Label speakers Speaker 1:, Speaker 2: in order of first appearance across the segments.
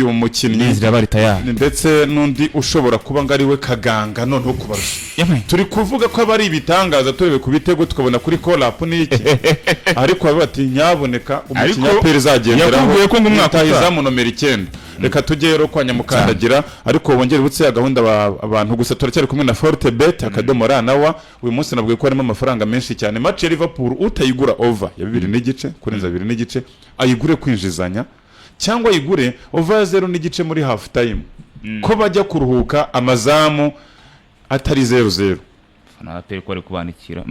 Speaker 1: Uyu mukinnyi
Speaker 2: Ndizera bari tayari.
Speaker 1: Ndetse n'undi ushobora kuba ngo ari we Kaganga noneho kubarusha.
Speaker 2: Yamwe.
Speaker 1: Turi kuvuga ko aba ari ibitangaza, turebe ku bitego, tukabona kuri call-up n'iki, ariko baba bati nyaboneka umukinnyi
Speaker 2: Ariko
Speaker 1: APR izagenderaho
Speaker 2: yakubwiye ko ngo umwaka utaha.
Speaker 1: Rutahizamu nomero 9. Reka tujye rero kwa Nyamukandagira, ariko wongere ubutse ya gahunda abantu gusa. Turacyari kumwe na Forte Bet akadomo ra na wa. Uyu munsi nabwiye ko harimo amafaranga menshi cyane. Match ya Liverpool, utayigura over ya 2.5, kurenza 2.5, ayigure kwinjizanya cyangwa ayigure over ya 0.5 muri half time, ko bajya kuruhuka amazamu atari 0-0.
Speaker 2: Fana APR ko bari kubanikira.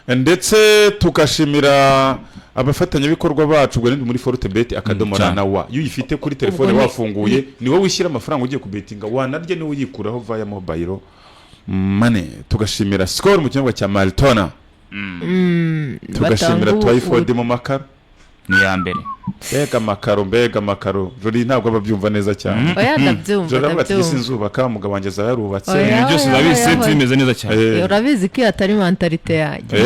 Speaker 1: Ndetse tugashimira abafatanyabikorwa bacu. Ubwo ni muri Forte Bet akadomo ra na wa. Iyo uyifite kuri telefone
Speaker 3: Ubwo
Speaker 1: wafunguye, ni wowe wishyira amafaranga ugiye kubetinga, wanarya niwe uyikuraho via mobile money. Tugashimira Skol mu kinyobwa cya Maltona. Tugashimira
Speaker 3: Batanga
Speaker 1: Twyford mu makaro.
Speaker 2: Ni iya mbere.
Speaker 1: Mbega amakaro, mbega amakaro! Jori ntabwo aba abyumva neza cyane.
Speaker 3: Oya, ndabyumva.
Speaker 1: Jori aravuga ati:
Speaker 3: Ndabyumva.
Speaker 1: "Sinzubaka, umugabo wanjye azaba yarubatse."
Speaker 3: Oya.
Speaker 2: Ibintu byose
Speaker 3: Oya,
Speaker 2: biba
Speaker 3: oya,
Speaker 2: biseti
Speaker 3: oya.
Speaker 2: bimeze neza cyane.
Speaker 3: Urabizi ko iyo atari mentalité yanjye.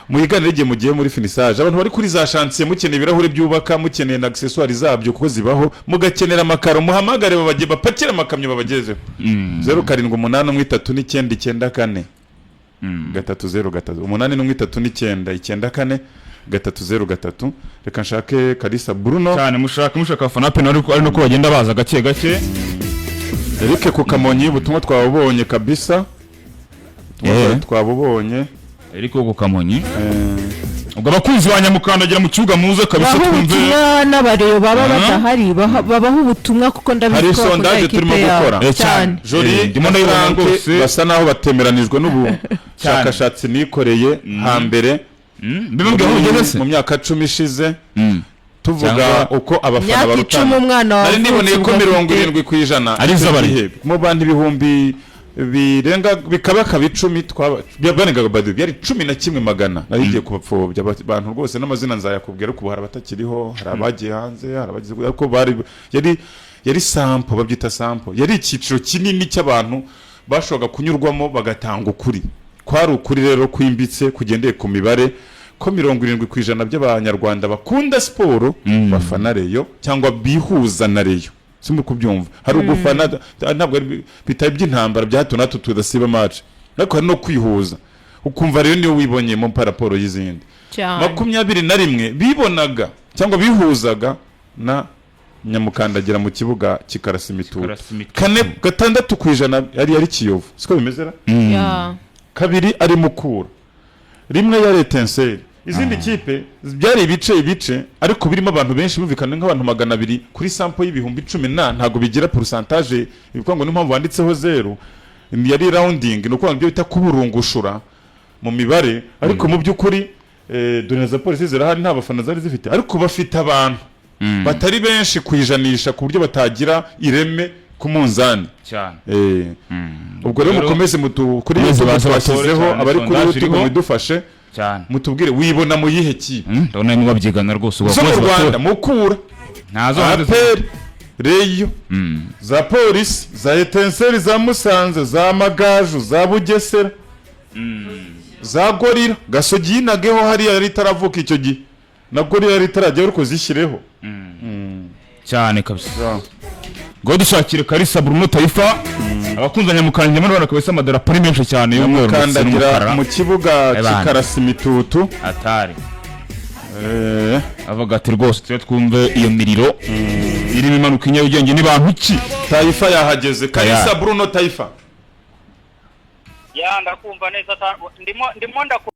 Speaker 1: Muyiganire igihe mugiye muri finissage. Abantu bari kuri za chantier, mukeneye ibirahuri byubaka, mukeneye na accessoires zabyo kuko zibaho, mugakenera amakaro, muhamagare babage bapakire amakamyo babagezeho. 0781 39 94 303, 81 39 94 303. Reka nshake Kalisa Bruno.
Speaker 2: Cyane, mushaka mushaka abafana APR, ariko ari nuko bagenda baza gake gake.
Speaker 1: Eric ku Kamonyi, ubutumwa twabubonye kabisa. Ubutumwa twabubonye.
Speaker 2: Ariko ku Kamonyi, ubwo abakunzi ba Nyamukandagira mu kibuga, muze kabisa
Speaker 3: Baha
Speaker 2: twumve.
Speaker 3: ubutumwa n'abareba baba badahari, babaha ubutumwa kuko ndabizi
Speaker 1: Hari
Speaker 3: ko bakunda
Speaker 1: sondage
Speaker 3: ekipe
Speaker 1: turimo
Speaker 3: yabo
Speaker 1: gukora.
Speaker 3: cyane.
Speaker 1: Jori
Speaker 2: Ndimo
Speaker 1: na
Speaker 2: ndayibona
Speaker 1: Frank
Speaker 2: rwose.
Speaker 1: basa naho batemeranijwe n'ubushakashatsi nikoreye hambere
Speaker 2: Mbibabwira aho bigeze se.
Speaker 1: mu myaka 10 ishize, tuvuga uko abafana
Speaker 3: Imyaka
Speaker 1: barutana.
Speaker 3: 10 umwana wawe
Speaker 1: Nari niboneye ko
Speaker 3: avutse
Speaker 1: 70%
Speaker 2: Ari
Speaker 1: icyo
Speaker 2: iz'abari.
Speaker 1: gihe, mu bantu ibihumbi birenga bikabakaba 10 twaba barengaga badu byari 11,100. Nari ngiye kubapfobya abantu rwose n'amazina nzayakubwira, ariko ubu hari abatakiriho, hari abagiye hanze, hari abagize, ariko bari yari sample, babyita sample, yari icyiciro kinini cy'abantu bashoboraga kunyurwamo bagatanga ukuri. Kwari ukuri rero kwimbitse kugendeye ku mibare, ko 70% by'Abanyarwanda bakunda siporo bafana Rayon cyangwa bihuza na Rayon. Simuri kubyumva? Hari ugufana, ntabwo ari bitari by'intambara bya hato na hato tudasiba match, ariko hari no kwihuza, ukumva rero niyo wibonyemo par rapport y'izindi. 21 bibonaga cyangwa bihuzaga na Nyamukandagira mu kibuga kikarasa imitutu.
Speaker 2: Kikarasa imitutu.
Speaker 1: 4, 6% yari Kiyovu, siko bimeze ra?
Speaker 3: Ya.
Speaker 1: 2 ari Mukura, 1 yari Etincelles. Izindi kipe byari ibice ibice, ariko birimo abantu benshi bumvikana, nk'abantu 200 kuri sample y'ibihumbi 10 na ntabwo bigira pourcentage. Ibivuga ngo niyo mpamvu wanditseho 0, yari rounding, ni ukuvuga ngo ibyo bita kuburungushura mu mibare. Ariko mu by'ukuri dore na za polisi zirahari, nta bafana zari zifite, ariko bafite abantu batari benshi ku ijanisha ku buryo batagira ireme ku munzani. Ubwo rero
Speaker 2: Rero,
Speaker 1: mukomeze mutu kuri
Speaker 2: mukomeze
Speaker 1: YouTube
Speaker 2: baze batore
Speaker 1: twashyizeho
Speaker 2: cyane,
Speaker 1: abari kuri
Speaker 2: sondage
Speaker 1: YouTube
Speaker 2: iriho.
Speaker 1: mudufashe mutubwire wibona mu yihe kipe
Speaker 2: Ndabona barimo babyigana rwose, ubwo
Speaker 1: zo mu
Speaker 2: bakomeze
Speaker 1: Rwanda:
Speaker 2: batore.
Speaker 1: Mukura,
Speaker 2: Ntazo hanze.
Speaker 1: APR, Rayon, za polisi, za Etincelles, za Musanze, za Magaju, za Bugesera, za Gorilla, Gasogi yinageho hariya yari itaravuka icyo gihe, na Gorilla yari itarajyaho, ariko zishyireho.
Speaker 2: Cyane kabisa, ngo dushakire Kalisa Bruno Taifa. Abakunzi Nyamukandagira muri bano kabisa, amadarapo ari menshi cyane y'umweru ndetse
Speaker 1: Mukandagira
Speaker 2: n'umukara.
Speaker 1: mu kibuga
Speaker 2: Ebana.
Speaker 1: kikarasa imitutu.
Speaker 2: Atari avuga ati rwose tujye twumve iyo miriro irimo imanuka i Nyarugenge, ni bantu ki?
Speaker 1: Taifa yahageze, Kalisa
Speaker 2: Tayari.
Speaker 1: Bruno Taifa.
Speaker 4: Ya, ndakumva neza, ndimo ndaku